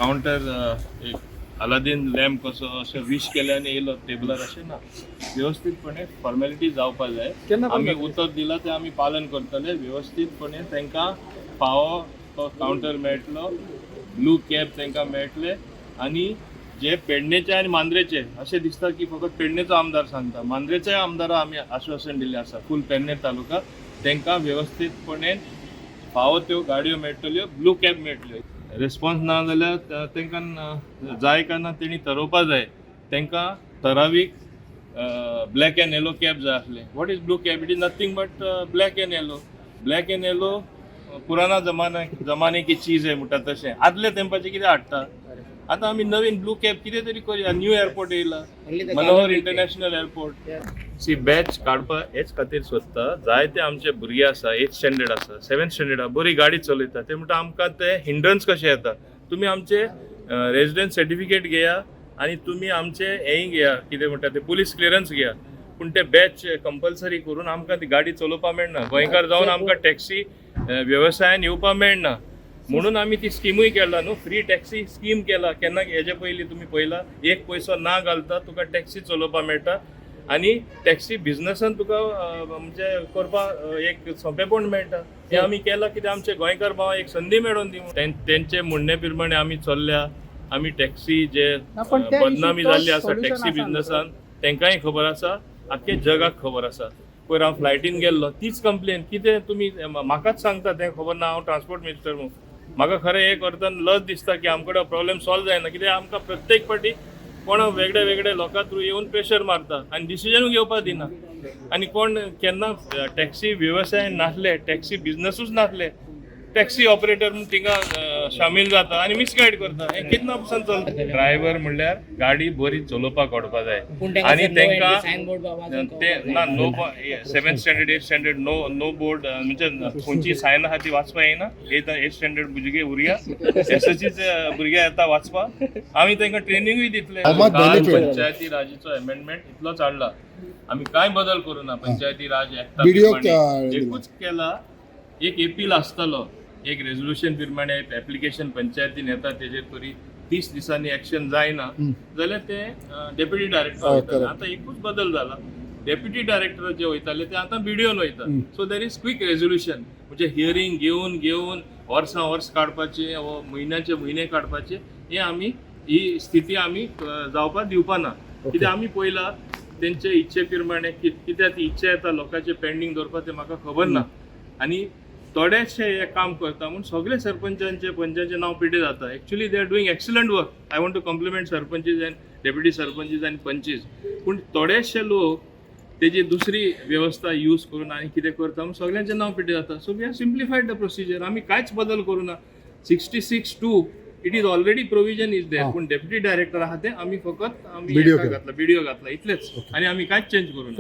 Counter एक Aladdin lamp कसो अशें विश केलें आनी येयलो टेबलार, अशें ना. वेवस्थीतपणे फॉर्मेलिटी जावपा जाय. केन्ना आमी उतर दिलां तें आमी पालन करतले. वेवस्थीतपणे तांकां फावो तो कावंटर मेळटलो, ब्लू कॅब तांकां मेळटले. आनी जे पेडणेचे आनी मांद्रेचे, अशें दिसता की फकत पेडणेचो आमदार सांगता, मांद्रेच्याय आमदारा आमी आश्वासन दिल्लें आसा, फूल पेडणे तालुका तांकां वेवस्थीतपणे फावो त्यो गाडयो मेळटल्यो, ब्लू कॅब मेळटल्यो. रेस्पॉन्स ना जाल्यार तांकां जाय काय ना तेणी थरोवपा जाय. तांकां ठरावीक ब्लॅक अँड येलो कॅब जाय आसले. What is blue cab? It is nothing but black and yellow. Black and yellow पुराना जमाना जमाने की चीज आहे म्हणटा तशें. आदले तेंपाचे कितें हाडटा? आतां आमी नवीन ब्लू कॅब कितें तरी करुया. न्यू एअरपोर्ट येयला, Manohar international airport. See, batch काडपा हेच खातीर सोदता. जायते आमचे भुरगे आसा, एथ स्टँडर्ड आसा, सेवन्थ स्टँडर्ड आसा, बरी गाडी चलयता. ते म्हणटा, आमकां ते हिंड्रन्स कशें येता. तुमी आमचे रेजिडन्स सर्टिफिकेट घेया आनी तुमी आमचे हेंय घेया, कितें म्हणटा ते, पुलीस क्लियरन्स घेया, पूण ते बॅच कंपल्सरी करून आमकां ती गाडी चलोवपा मेळना. गोंयकार जावन आमकां टॅक्सी वेवसायान येवपा मेळना म्हणून आमी ती स्किमूय केला न्हू, फ्री टॅक्सी स्कीम केला. केन्ना हेजे पयलीं तुमी पळयला, एक पयसो ना घालता तुका टॅक्सी चलोवपा मेळटा आनी टॅक्सी बिझनसान तुका म्हणजे करपाक एक सोंपेपण मेळटा. हें आमी केलां कित्याक आमचे गोंयकार भावांक एक संदी मेळोवन दी म्हणून. तेंचे म्हणणे प्रमाणे आमी चल्ल्या. आमी टॅक्सी जे ना, पण त्या बदनामी issue जाल्ली आसा solution taxi आसा न्हू? बिझनसान, तांकांय खबर आसा, आख्खे जगाक खबर आसा. पयर हांव फ्लायटीन गेल्लो, तीच कंप्लेन. कितें तुमी म्हाकाच सांगता तें खबर ना? हांव ट्रान्सपोर्ट मिनिस्टर म्हणून म्हाका खरें एक अर्थान लज दिसता की आमकडे प्रॉब्लेम सॉल्व जायना. कित्याक आमकां प्रत्येक फावटी कोण वेगळे वेगळे लोकां थ्रू येवन प्रेशर मारता आनी डिसिजनूय घेवपाक दिना. आनी कोण केन्ना टॅक्सी वेवसाय नासले, टॅक्सी बिझनसूच नासले, टॅक्सी ऑपरेटर म्हूण थिंगा शामील जाता आनी मिसगायड करता. हें कितना पसून चलता? ड्रायव्हर म्हणल्यार गाडी बरी चलोवपाक कळपा जाय. आनी तांकां ते ना, no, seventh standard, eighth standard, no no board, म्हणजे खंयची सायन आहा ती वाचपा येना. एथ एथ स्टँडर्ड भुरगे भुरग्या, एसएससीच भुरगे येता वाचपाक. आमी तांकां ट्रेनिंगूय दितले. How much काल benefit? पंचायती राजीचो अमेंडमेंट इतलोच हाडला, आमी कांय बदल करूं ना पंचायती राज एक्टा BDO प्रमाणे. एकूच केला, एक एपील आसतलो, एक रेजोल्युशन प्रमाणे एप्लिकेशन पंचायतीन येता, तेजेर तरी 30 दिसांनी एक्शन जायना जाल्यार ते डेप्युटी डायरेक्टर वयताले. आतां एकूच बदल जाला, डेप्युटी डायरेक्टर जे वयताले ते आतां बीडीओन वयता. So there is quick resolution. म्हणजे हियरींग घेवन घेवन वर्सां वर्स काडपाचें वो म्हयन्याचे म्हयने काडपाचे, हे आमी ही स्थिती आमी जावपाक दिवपा ना. कित्याक आमी पळयला तेंचे इच्छे प्रमाणे कित्याक ती इच्छा येता लोकांचे पेंडींग दवरपाक तें म्हाका खबर ना. आनी थोडेशे हे काम करता म्हूण सगळे सरपंचांचे, पंचांचे नांव पिठे जाता. Actually they are doing excellent work. I want to compliment sarpanches and deputy sarpanches आनी पंचीस. पूण थोडेशे लोक तेजी दुसरी वेवस्था यूज करून आनी कितें करता म्हूण सगळ्यांचें नांव पिठे जाता. So we have simplified the procedure. आमी कांयच बदल करूं ना. 66(2), it is already, provision is there. पूण डेप्युटी डायरेक्टर आहा ते आमी फकत आमी BDO हेका केला. घातला, बीडीओ घातला, इतलेच. आनी आमी कांयच चेंज करूं ना.